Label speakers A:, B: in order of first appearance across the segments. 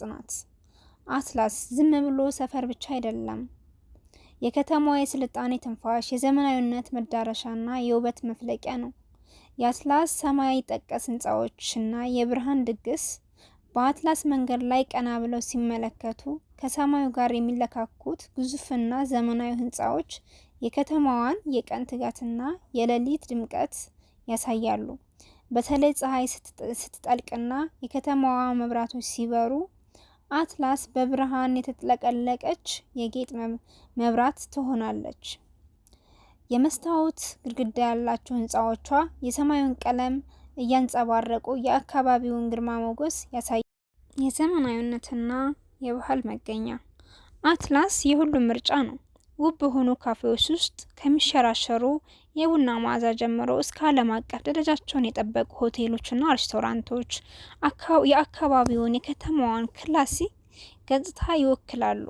A: ናት። አትላስ ዝም ብሎ ሰፈር ብቻ አይደለም። የከተማዋ የስልጣኔ ትንፋሽ፣ የዘመናዊነት መዳረሻና የውበት መፍለቂያ ነው። የአትላስ ሰማይ ጠቀስ ህንፃዎችና የብርሃን ድግስ፣ በአትላስ መንገድ ላይ ቀና ብለው ሲመለከቱ ከሰማዩ ጋር የሚለካኩት ግዙፍና ዘመናዊ ህንፃዎች የከተማዋን የቀን ትጋትና የሌሊት ድምቀት ያሳያሉ። በተለይ ፀሐይ ስትጠልቅና የከተማዋ መብራቶች ሲበሩ አትላስ በብርሃን የተጥለቀለቀች የጌጥ መብራት ትሆናለች። የመስታወት ግድግዳ ያላቸው ህንፃዎቿ የሰማዩን ቀለም እያንጸባረቁ የአካባቢውን ግርማ ሞገስ ያሳያሉ። የዘመናዊነትና የባህል መገኛ አትላስ የሁሉም ምርጫ ነው። ውብ በሆኑ ካፌዎች ውስጥ ከሚሸራሸሩ የቡና መዓዛ ጀምሮ እስከ ዓለም አቀፍ ደረጃቸውን የጠበቁ ሆቴሎችና ሬስቶራንቶች የአካባቢውን የከተማዋን classy ገጽታ ይወክላሉ።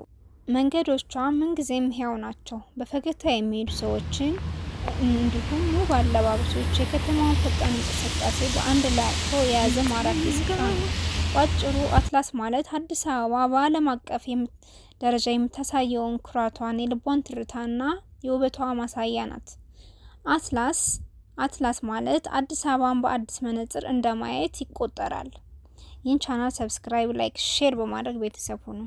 A: መንገዶቿ ምንጊዜም ሕያው ናቸው። በፈገግታ የሚሄዱ ሰዎችን እንዲሁም ውብ አለባበሶች የከተማዋን ፈጣን እንቅስቃሴ በአንድ ላይ አቅፎ የያዘ ማራኪ ስፍራ ነው። በአጭሩ አትላስ ማለት አዲስ አበባ በዓለም አቀፍ ደረጃ የምታሳየውን ኩራቷን፣ የልቧን ትርታና የውበቷ ማሳያ ናት። አትላስ ማለት አዲስ አበባን በአዲስ መነጽር እንደማየት ይቆጠራል። ይህን channel subscribe፣ like፣ share በማድረግ ቤተሰብ ሁኑ።